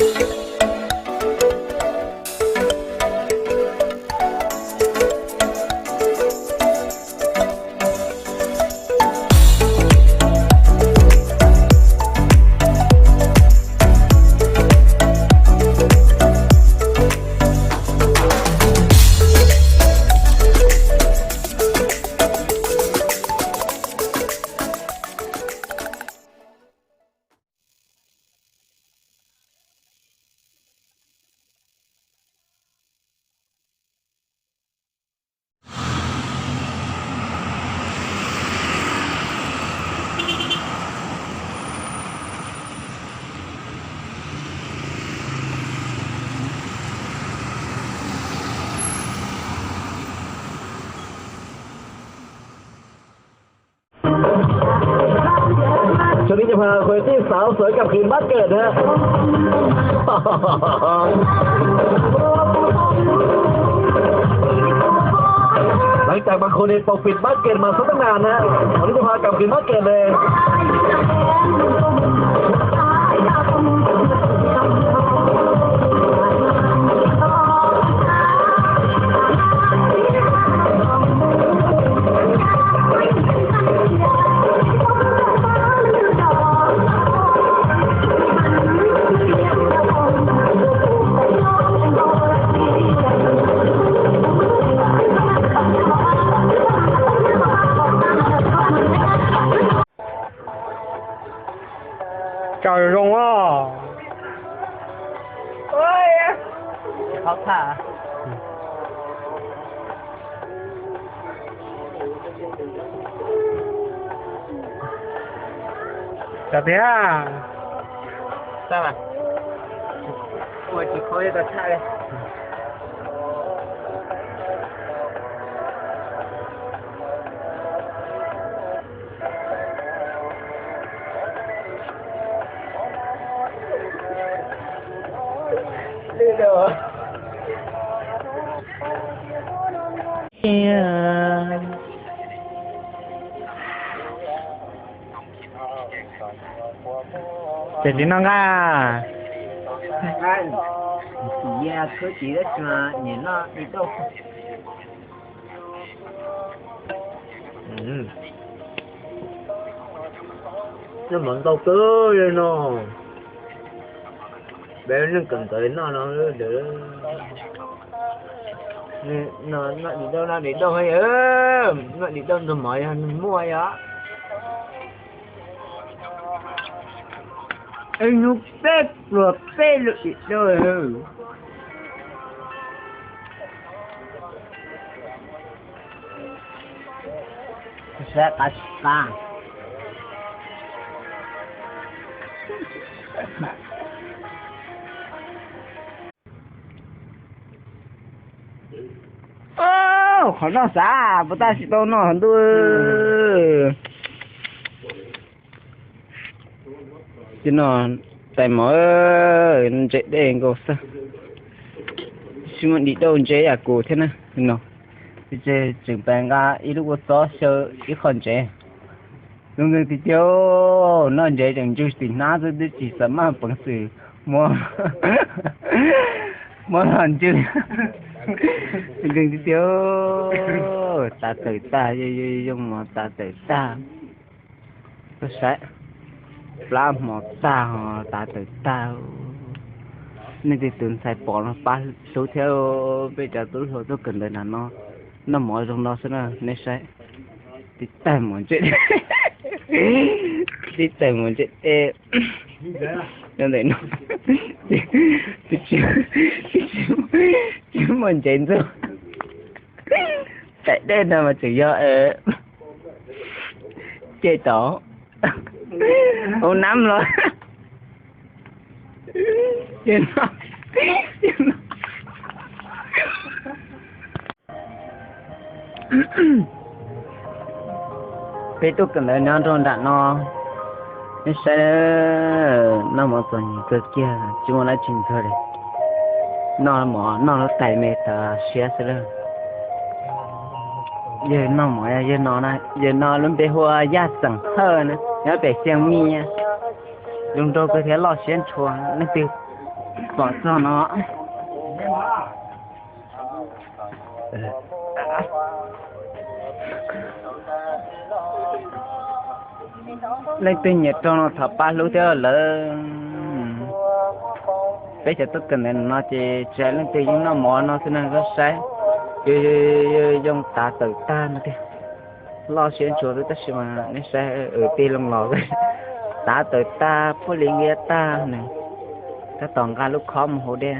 ช่วงนี้จะพาคุณตี้สาวสวยกลับคืนบ้านเกิดฮะ หลังจากบางคนเนี่ยปกปิดบ้านเกิดมาซะตั้งนานนะ วันนี้จะพากลับคืนบ้านเกิดเลย Tsaug zoo os. Qhov tham. Tsaug tiag. Tau, ua tsis khov tau tshaj li. Ces tsis noj nqaj. Noj mov ntau kawg li no. Peb neej kawm ntawv noj no, noj dim dauj, noj dim dauj, noj dim dauj ntxuag mov yog nws muaj yom. Ib hnub peb pluag peb lub dim dauj. Saib qab tsis qab. Qhov no xav puas tag tsis tau no ntuj. Ces no tais mov ntse dej nkaus xwb. Tsis muaj dim dauj ntse yam kuv thiab na no. Ces tseem pab nqa ib lub kua txob xyaw ib qho ntsev. Zoo nkeeg tiag tiag, noj ntsev tseem ntswg tim hnab xwb twb tsis xav maj peev xwm muab, muab los ntswg. Zoo nkeeg tiag tiag, tas tawm tag, yoo mov tas tawm tag. Koj saib, plab hmo tag ho tas tawm tag. Nej tej tus ntxhais pom no pab hlub thiab, peb cov tub hluas tuaj kawm ntawv nram no, noj mov zoo no xwb na nej saib. Tib tag mov ntse, tib tag mov ntse dej. Nyob ntawm no tsis muaj ntsev ntxuag, tais dej no mas tseem yog cem tod, ua nab los no. Peb tuaj kawm ntawv nyob rau nram no, nej saib, noj mov txom nyem kawg kiag tsis muaj dab tsi ntxuag li. Noj mov noj lub tais me tas siab xwb lawm. Yawg noj mov yawg no, yawg no lub npe hu ua Yaj Xeem Hawj na, nyob pem Xiaej Mij. Zoo nraug kawg thiab loj siab ntshua, leej twg Pom txog no, leej twg nyiam rau no thov pab hlub thiab lawm. Peb cov tuaj kawm ntawv no ces tsis hais leej twg yeej noj mov no xwb na, koj saib, yoo tav tawm tag no tiag. Loj siab ntshua xwb tab sis mas nej saib, tig loo los, tav tawm tag, puag li nkiab tag nws, tab tom nqa lub khob mus haus dej.